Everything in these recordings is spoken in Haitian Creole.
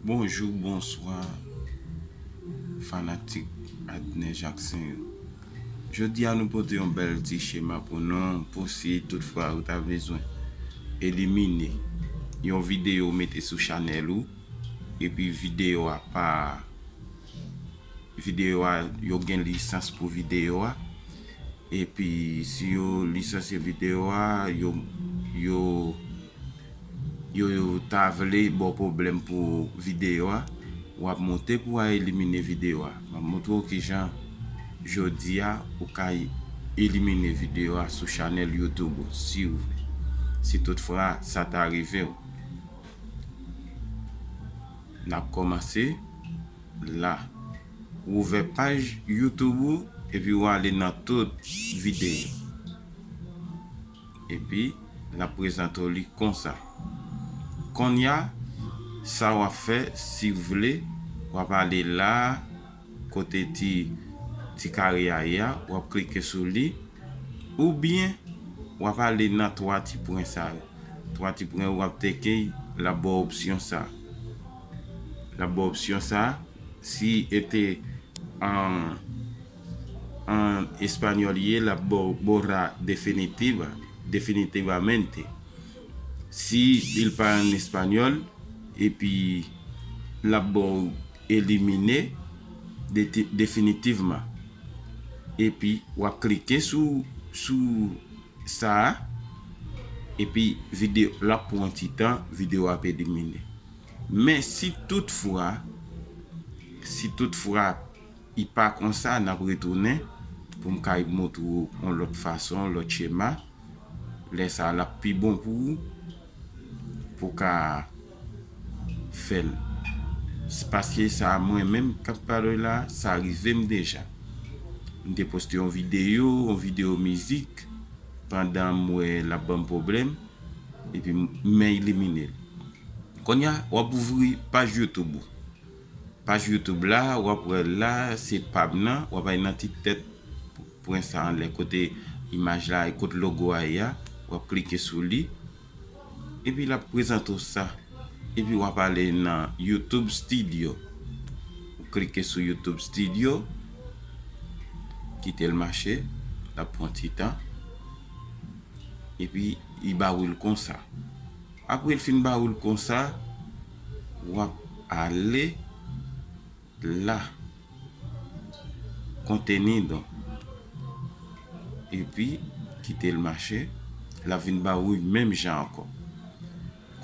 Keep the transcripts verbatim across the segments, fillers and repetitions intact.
Bonjou, bonswa, fanatik Adner Jackson yo. Jodi a nou pote yon bèl ti chema pou nou, pou si toutfwa ou ta bezwen elimine yon videyo ou mete sou chanèl ou, epi videyo a pa, videyo a, yo gen lisans pou videyo a, epi si yo lisanse videyo a, yo, yo, yo, yo ta vle ba w pwoblèm pou videyo a, w ap monte pou w al elimine videyo a. M ap montre w kijan jodi a ou ka elimine videyo a sou chanèl YouTube ou, si w vle. Si toutfwa sa ta rive w. N ap kòmanse la. Ou ouvè paj YouTube ou, epi w ale nan tout videyo. Epi, l ap prezante w li konsa. Kounye a, sa w ap fè, si w vle, w ap ale la, kote ti, ti kare a ye a, w ap klike sou li, oubyen w ap ale nan twa ti pwen sa yo. Twa ti pwen, w ap teke, l ap ba w opsyon sa. L ap ba w opsyon sa, si e te an, an espanyòl ye, l ap ba w borra definitiva, definitivamente. Si li pa an espanyòl, epi l ap ba w elimine deti-, definitivman. Epi w ap klike sou, sou sa a, epi videyo, l ap pran ti tan, videyo a ap elimine. Men si toutfwa, si toutfwa li pa konsa, n ap retounen pou m kay montre w yon lòt fason, yon lòt chema. Lè sa a, l ap pi bon pou ou, pou w ka fè l. Se paske sa a, mwen menm k ap pale la, sa rive m deja. M te poste yon videyo, yon videyo mizik, pandan m wè l ap ban m pwoblèm, epi m, m elimine l. Kounye a, w ap ouvri paj YouTube ou. Paj YouTube la, w ap wè la, se pa m nan, w ap al nan ti tèt pwen sa anlè kote imaj la, kote logo a ye a, w ap klike sou li, epi l ap prezante w sa. Epi w ap ale nan YouTube Studio. Ou klike sou YouTube Studio, kite l mache, l ap pran ti tan. Epi, li ba ou l konsa. Apre l fin ba ou l konsa, w ap ale la. Contenido. Epi, kite l mache. L ap vin ba ou menm jan ankò.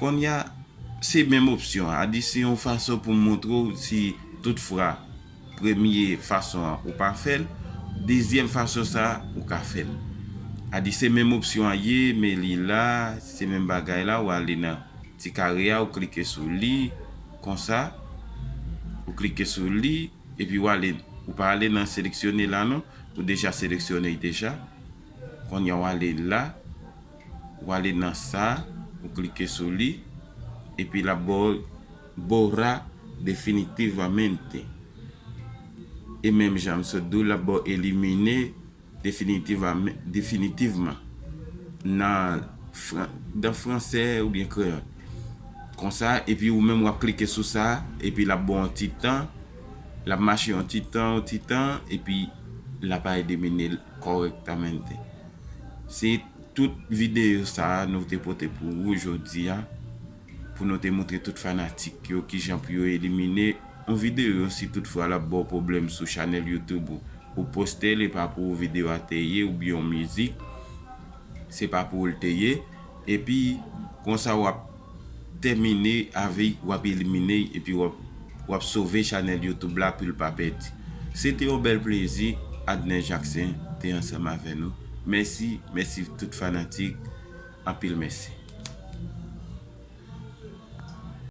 Kounye a, se menm opsyon an. A di se yon fason pou m montre w si toutfwa premye fason an ou pa fè l, dezyèm fason sa a ou ka fè l. A di se menm opsyon an ye, men li la, se menm bagay la, ou ale nan ti kare a, ou klike sou li, konsa, ou klike sou li, epi ou ale, ou pa ale nan seleksyone la non, ou deja seleksyone l deja. Kounye a ou ale la, ou ale nan sa, ou klike sou li, epi l ap ba w borra definitivamente. E menm jan m sot di w, l ap ba w elimine definitivamente, definitivman nan fran-, dan fransè oubyen kreyòl. Konsa, epi ou menm w ap klike sou sa, epi l ap ba w yon ti tan, l ap mache yon ti tan, yon ti tan, epi l ap elimine l kòrèktamente. Se tout videyo sa a nou te pote pou ou jodi a, pou nou te montre tout fanatik yo kijan pou yo elimine yon videyo si toutfwa l ap ba w pwoblèm sou chanèl YouTube ou. Ou poste l, e pa pou ou videyo a te ye, oubyen yon mizik, se pa pou ou l te ye. Epi, konsa w ap tèmine avè l, w ap elimine l, epi w ap, w ap sove chanèl YouTube la pou l pa pèdi. Se te yon bèl plezi, Adner Jackson te ansanm avè nou. Mèsi, mèsi tout fanatik, anpil mèsi.